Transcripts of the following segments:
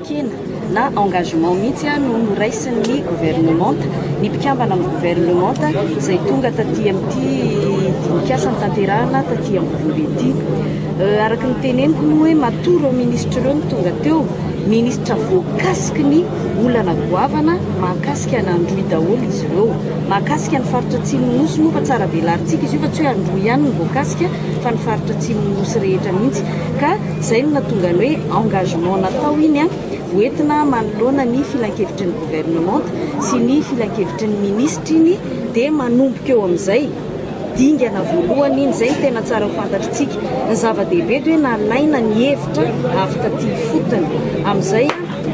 Fanekena na engagement mihitsy no noraisin'ny governemanta, ny mpikambana amin'ny governemanta izay tonga taty amin'ity dinikasa notanterahana taty Ambovombe ity. Araka ny teneniko moa hoe matoa ireo minisitra ireo no tonga teo, minisitra voakasiky ny olana goavana mahakasika an'Androy daholo izy ireo. Mahakasika ny faritra atsimon'ny Nosy moa fa tsara velarintsika izy io fa tsy hoe Androy ihany no voakasika fa ny faritra atsimon'ny Nosy rehetra mihitsy. Ka izay no nahatonga ny hoe engagement natao iny hoentina manoloana ny filankevitry ny governemanta sy ny filankevitry ny minisitra iny dia manomboka eo amin'izay dingana voalohany iny. Izay no tena tsara ho fantatritsika. Ny zava-dehibe dia hoe nalaina ny hevitra avy taty ifotony. Amin'izay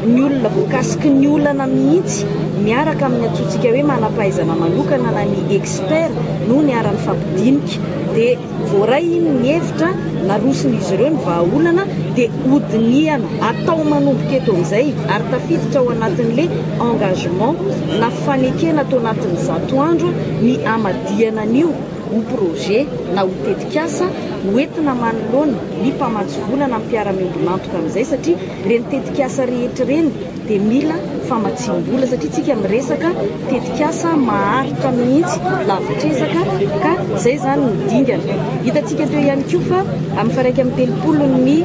ny olona voakasiky ny olana mihitsy miaraka amin'ny antsointsika hoe manam-pahaizana manokana na ny expert no niara-nifampidinika. Dia voaray iny ny hevitra, naroson'izy ireo ny vahaolana dia hodinihana, atao manomboka eto amin'izay ary tafiditra ao anatin'ilay engagement na fanekena ato anatin'ny 100 andro ny hamadihana an'io ho projet na ho tetikasa hoentina manoloana ny mpamatsy vola na ny mpiara-miombon'antoka amin'izay satria ireny tetikasa rehetra ireny dia mila famatsiam-bola satria tsika miresaka tetikasa maharitra mihitsy, lavitr'ezaka ka izay izany ny dingana. Hitantsika teo ihany koa fa amin'ny faha 31 ny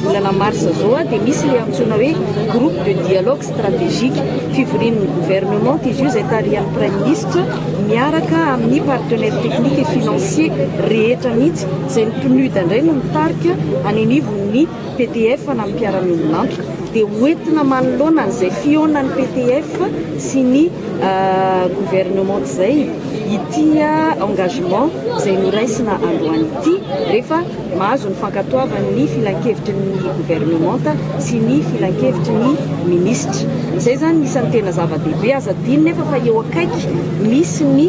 volana marsa izao dia misy ilay antsoina hoe groupe de dialogue stratégique, fivorian'ny gouvernement izy io izay tarihan'ny praiminisitra miaraka amin'ny partenaires techniques et financiers rehetra mihitsy izay ny PNUD indray no mitarika any anivon'ny PTF na ny mpiara-miombon'antoka dia hoentina manoloana an'izay fihaonan'ny PTF sy ny gouvernement izay ity engagement izay noraisina androany ity rehefa mahazo ny fankatoavan'ny filankevitry ny gouvernementa sy ny filankevitry ny minisitra. Izay izany ny isan'ny tena zava-dehibe. Aza adino nefa fa eo akaiky misy ny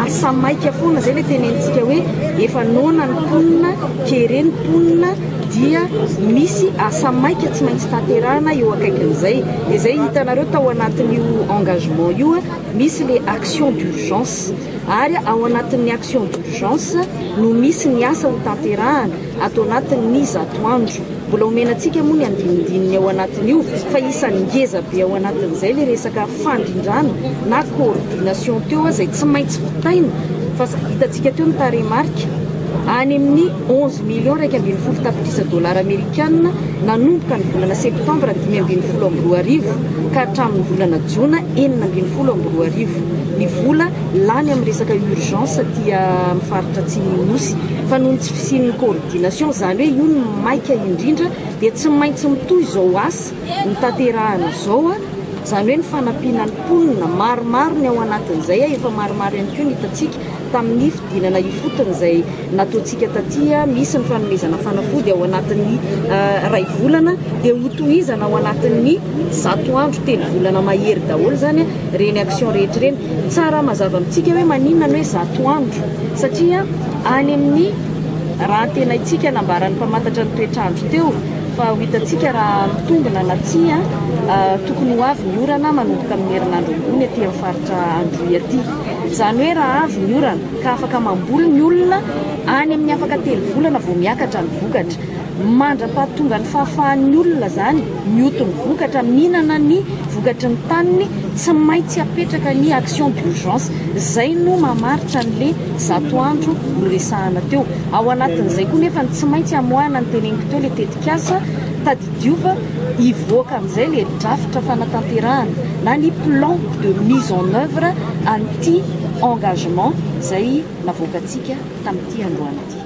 asa maika foana, izay ilay tenenintsika hoe efa noana ny mponina, kere ny mponina, dia misy asa maika tsy maintsy tanterahana eo akaikin'izay. Dia izay hitanareo tao anatin'io engagement io, misy le action d'urgence. Ary ao anatin'ny action d'urgence no misy ny asa ho tanterahana ato anatin'ny 100 andro. Mbola omena antsika moa ny andinindininy ao anatin'io fa isan'ny ngeza be ao anatin'izay le resaka fandrindrana na coordination teo izay tsy maintsy vitaina fa hitantsika teo ny tarehimarika any amin'ny 11 millions 11 tapitrisa dolara amerikana nanomboka ny volana septambra 2015 ka hatramin'ny volana jona 2016 ny vola lany amin'ny resaka urgence tia amin'ny faritra atsimon'ny Nosy. Fa noho ny tsy fisian'ny coordination, izany hoe io no maika indrindra, dia tsy maintsy mitohy izao asa ny tanterahana izao, izany hoe ny fanampiana ny mponina maromaro ny ao anatin'izay. Efa maromaro ihany koa ny hitantsika tamin'ny fidinana ifotony izay nataontsika taty. Misy ny fanomezana fanafody ao anatin'ny 1 volana, dia hotohizana ao anatin'ny 100 andro, 3 volana mahery daholo zany reny action rehetra ireny. Tsara mazava amintsika hoe maninona ny hoe 100 andro, satria any amin'ny raha tena itsika nambaran'ny mpamantatra ny toetrandro teo fa ho hitantsika raha mitombina na tsia, tokony ho avy ny orana manomboka amin'ny herinandro ambony aty amin'ny faritra Androy aty. Izany hoe raha avy ny orana ka afaka mamboly ny olona, any amin'ny afaka 3 volana vao miakatra ny vokatra. Mandra-pahatonga ny fahafahan'ny olona zany mioty ny vokatra, mihinana ny vokatry ny taniny, tsy maintsy apetraka ny action d'urgence. Zay no mamaritra an'le 100 andro noresahana teo. Ao anatin'izay koa nefa ny tsy maintsy amoahana ny teneniko teo, le tetikasa tadidiova hivoaka amin'izay, le drafitra fanatanterahana na ny plan de mise en œuvre an'ity engagement zay navoakantsika tamin'ity androany ity.